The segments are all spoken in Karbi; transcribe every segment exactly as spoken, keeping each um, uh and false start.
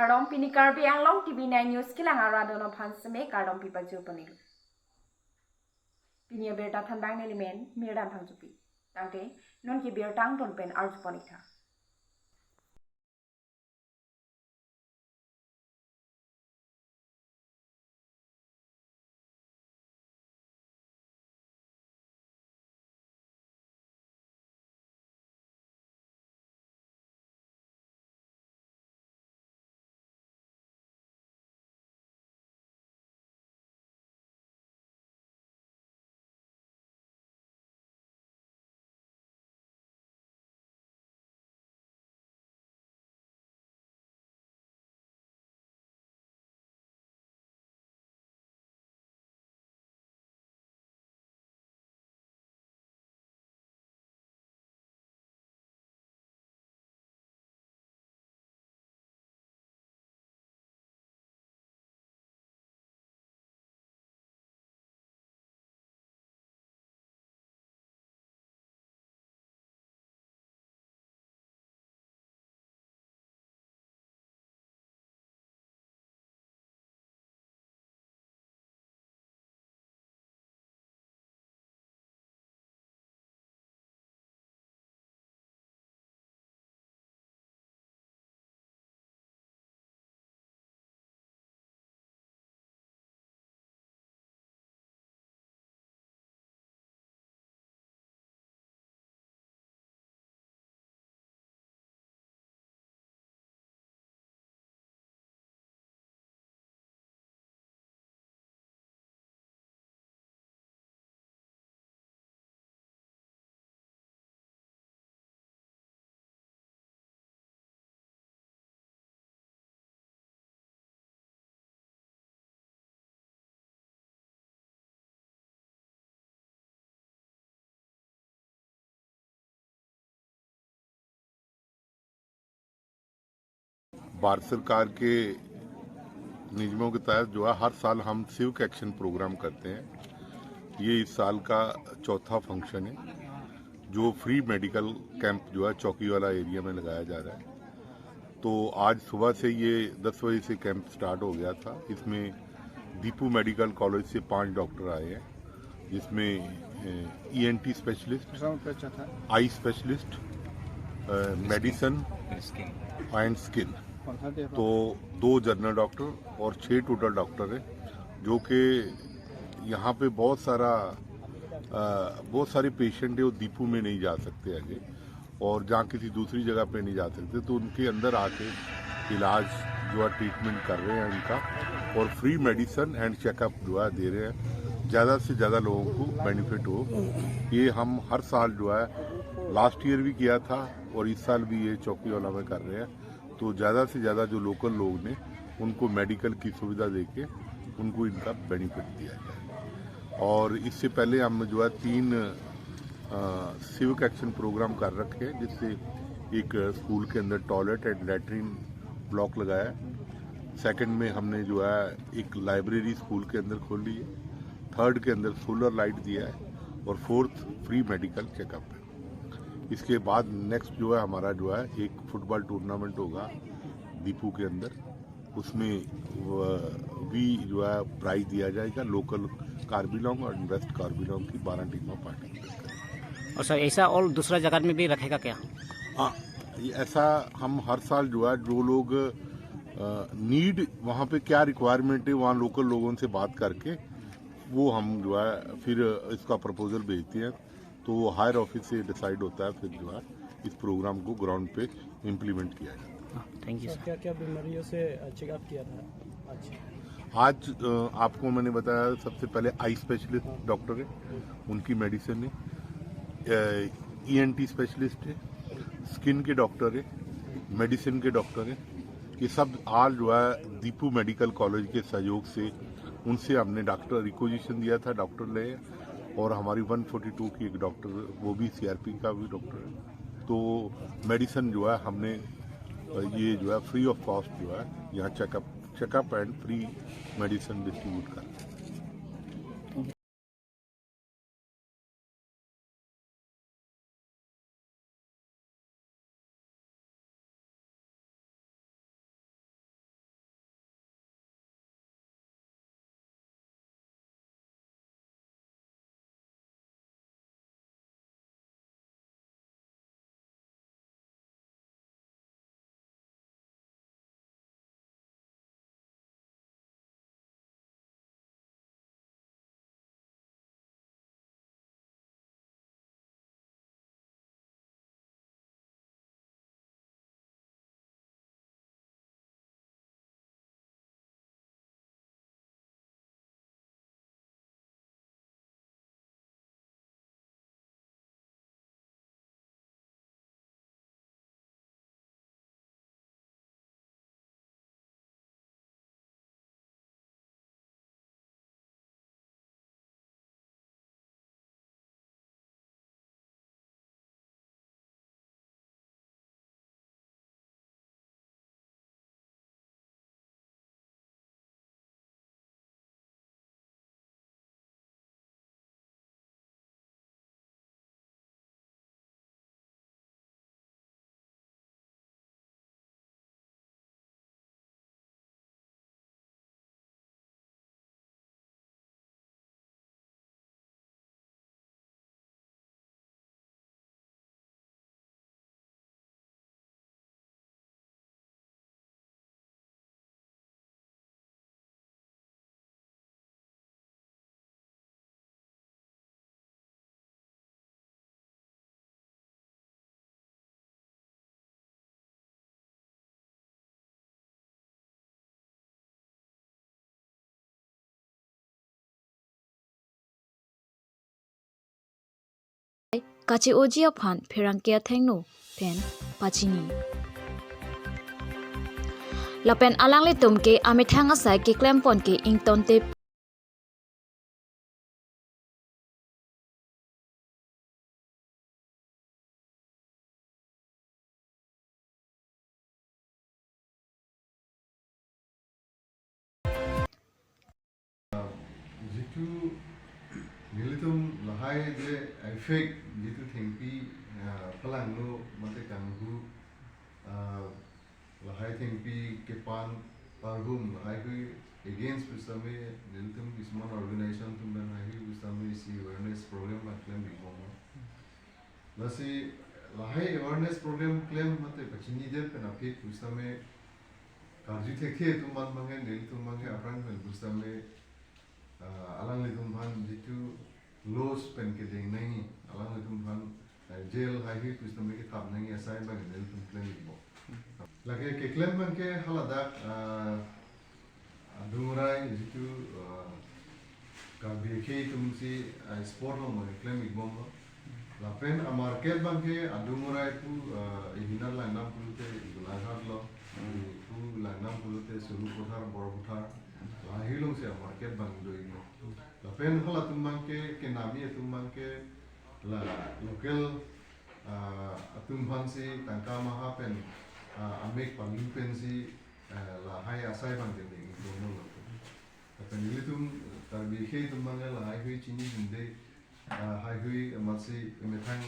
Kardom, pini Karbi Anglong T V nine News kelang arat atum aphan seme kardom pipajir ponlo. Pini abirta thanbang nelimen Mirdam Phangchopi. Tangte non ke birta angton pen arju pon-ik tha. Bharat सरकार के नियमों के तहत जो है, हर साल हम civic action programme करते हैं। ये इस साल का चौथा फंक्शन है, जो फ्री मेडिकल कैंप जो है, चौकी वाला एरिया में लगाया जा रहा है। तो आज सुबह से ये दस बजे से कैंप स्टार्ट हो गया था। इसमें दीपू मेडिकल कॉलेज से पांच डॉक्टर आए हैं, जिसमें ENT specialist, eye specialist, medicine and skin. तो दो जनरल डॉक्टर और छः टोटल डॉक्टर हैं, जो कि यहाँ पे बहुत सारा, अ, बहुत सारे पेशेंट है, वो दीपू में नहीं जा सकते आगे, और जहाँ किसी दूसरी जगह पे नहीं जा सकते, तो उनके अंदर आके इलाज जो है, ट्रीटमेंट कर रहे हैं इनका, और फ्री मेडिसिन एंड चेकअप जो है, दे रहे हैं। ज़्यादा से ज़्यादा लोगों को बेनिफिट हो, ये हम हर साल जो है, लास्ट ईयर भी किया था और इस साल भी ये चौकी वाला में कर रहे हैं। तो ज़्यादा से ज़्यादा जो लोकल लोग ने, उनको मेडिकल की सुविधा देके उनको इनका बेनिफिट दिया जाए। और इससे पहले हम जो है, तीन, अ, सिविक एक्शन प्रोग्राम कर रखे हैं, जिससे एक स्कूल के अंदर टॉयलेट एंड लैट्रिन ब्लॉक लगाया है। सेकंड में हमने जो है, एक लाइब्रेरी स्कूल के अंदर खोली है। थर्ड के अंदर सोलर लाइट दिया है और फोर्थ फ्री मेडिकल चेकअप है। इसके बाद नेक्स्ट जो है, हमारा जो है, एक फुटबॉल टूर्नामेंट होगा दीपू के अंदर, उसमें व-, भी जो है, प्राइज दिया जाएगा लोकल कार्बी आंगलोंग और वेस्ट कार्बी आंगलोंग की बारह टीमें पार्टिसिपेट करेंगी। और सर, ऐसा और दूसरा जगह में भी रखेगा क्या? हाँ, ये ऐसा हम हर साल जो है, जो लोग, अ, नीड, वहाँ पे क्या रिक्वायरमेंट है, वहाँ लोकल लोगों से बात करके वो हम जो है, फिर इसका प्रपोजल भेजते हैं, तो वो हायर ऑफिस से डिसाइड होता है, फिर जो है, इस प्रोग्राम को ग्राउंड पे इम्प्लीमेंट किया जाता है। Thank you sir, sir. क्या क्या बीमारियों से चेकअप किया था आज? आज, अ, आपको मैंने बताया, सबसे पहले आई स्पेशलिस्ट डॉक्टर है, उनकी मेडिसिन है, ईएनटी स्पेशलिस्ट है, स्किन के डॉक्टर है, मेडिसिन के डॉक्टर है। ये सब आल जो है, दीपू मेडिकल कॉलेज के सहयोग से, उनसे हमने डॉक्टर रिक्विजिशन दिया था, डॉक्टर ले, और हमारी वन फोर्टी टू की एक डॉक्टर, वो भी सीआरपी का भी डॉक्टर है। तो मेडिसिन जो है, हमने, अ, ये जो है, फ्री ऑफ कॉस्ट जो है, यहाँ checkup, checkup and free medicine distribute कर रहे हैं। kache-oji aphan pherangke athengno pen pachini. Lapen alanglitum ke amethang asai keklempon ke ingtonte Jitu nelitum lahai je effect jitu thengpi, ah, palanglo mate kanghu, ah, lahai thengpi kepan parhum lahai hui against pusitame nelitum kisuman organization atum pen lahai hui pusitame isi awareness program paklem bikbom. Lasi lahai awareness program klem mate pachinidet pen aphi pusitame karju thekthe atum abang ke nelitum abang ke aphrang pen pusitame, ah, alanglitum aphan jitu laws pen kedeng nangji, alanglitum aphan, ah, jail lahai hui pusitame kethap nangji asai abang nelitum klem bikbom. Lake keklem abang ke haladak, ah, adung arai jitu, ah, Karbi akhei atum si, ah, sport along abang keklem bikbomlo. Lapen amarket abang ke adung arai pu, ah, Ihinar Langnam pulote Golaghat lo, Hmm. Pu Langnam pulote Sarupathar, Borapathar, lahai alongsi amarket abang do-iklo. Lapen halatum abang ke kenamji atum abang ke la local, ah, atum aphansi tangka maha pen, ah, amek palu pensi, ah, lahai asai abang ke deng ingtonlo. Lapen ilitum Karbi akhei atum abang ke lahai hui chinidunde, ah, lahai hui amatsi emethang,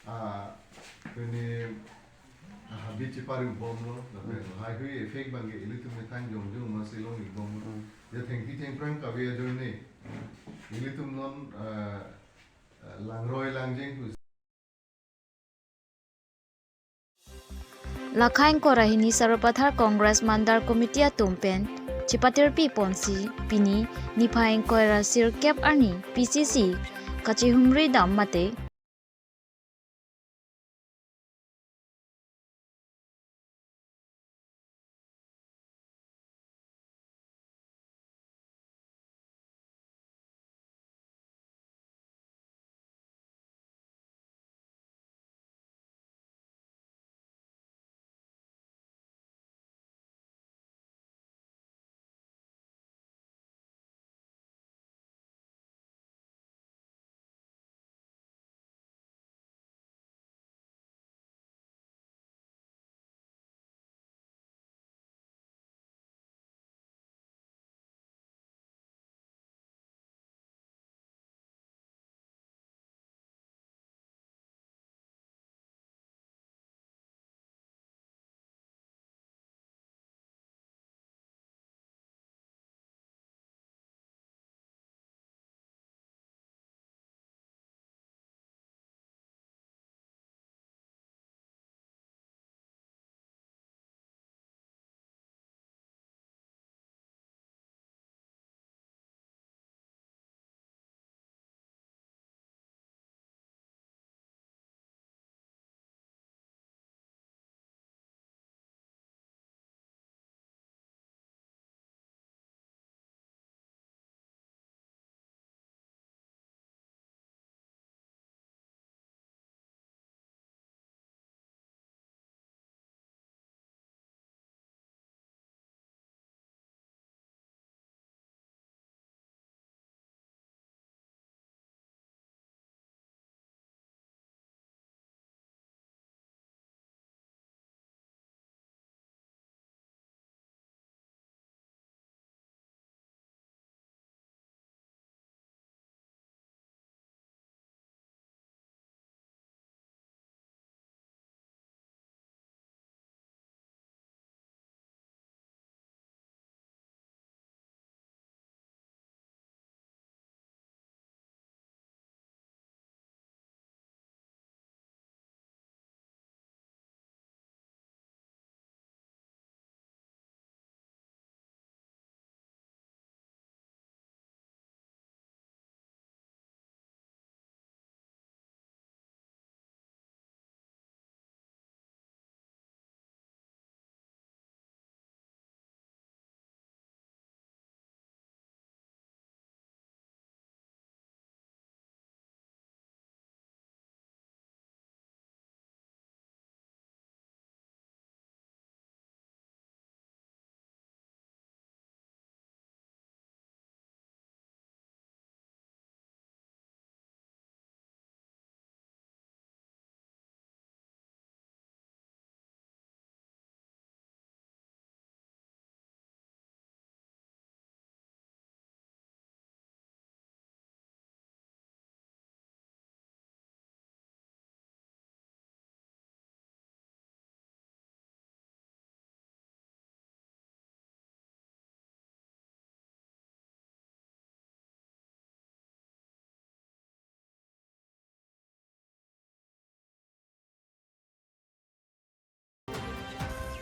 ah, pene, ah, habit cheparibomlo, lapen Hmm. lahai hui effect abang ke ilitum methang jongjong amatsi long-ikbomlo. Hmm. Je thengpi thengphrang kave ajoine ilitum non, ah, ah, langroi langjeng pu Lakhai ingkoi ra hini Sarupathar Congress Mandal Committee atum pen chepatirpi ponsi pini niphai ingkoi ra sirkep arni P C C kachehumri dam mate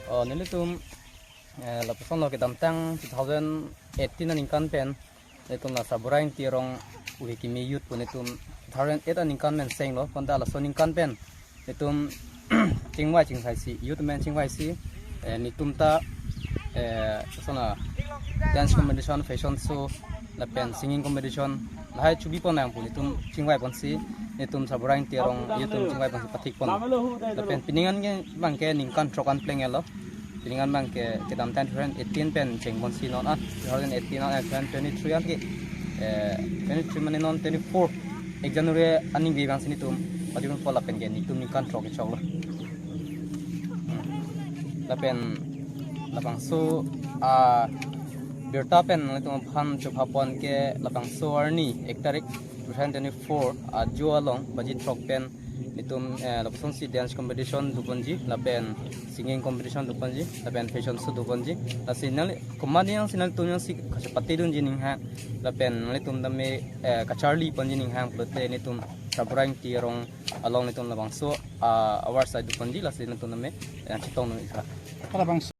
Oh, nelitum eh, lapuson lo kedamtang two thousand eighteen aningkan pen nelitum la Sabura Ingti arong Uhe Kimi Youth pu nelitum two thousand eight aningkan pen senglo, bonta laso aningkan pen nelitum chingvai chingsaisi, youth men chingvaisi, eh, nelitum ta eh, lason a dance competition, fashion show, lapen singing competition lahai chubipon nang pu nelitum chingvaiponsi, nelitum Sabura Ingti arong youth atum chingvaiponsi pathikpon. Lapen pining an ke bangke ningkan throk an plenglo. Pining an bangke kedamtang two thousand eighteen pen chengponsi non an two thousand eighteen an, eh, two thousand twenty-three an ke, eh, twenty-three mane non twenty-four ek January aningve bangsi nelitum padiponpo, lapen ke nelitum ningkan throk kechoklo. Hmm. Lapen labangso abirta pen nelitum aphan chepapon ke labangso arni ek tarik two thousand twenty-four ajo along baji throk pen nelitum eh, lapuson si dance competition doponji, lapen singing competition doponji, lapen fashion show doponji. Lasi nangli komat yang si nangtum yang si kachepate dunji ninghang, lapen nangtum tame eh, kacharliponji ninghang pulote nelitum Sabura Ingti arong along nelitum labangso ah, award sai doponji, lasi nangtum tame eh, chetong nang ikha. Labangso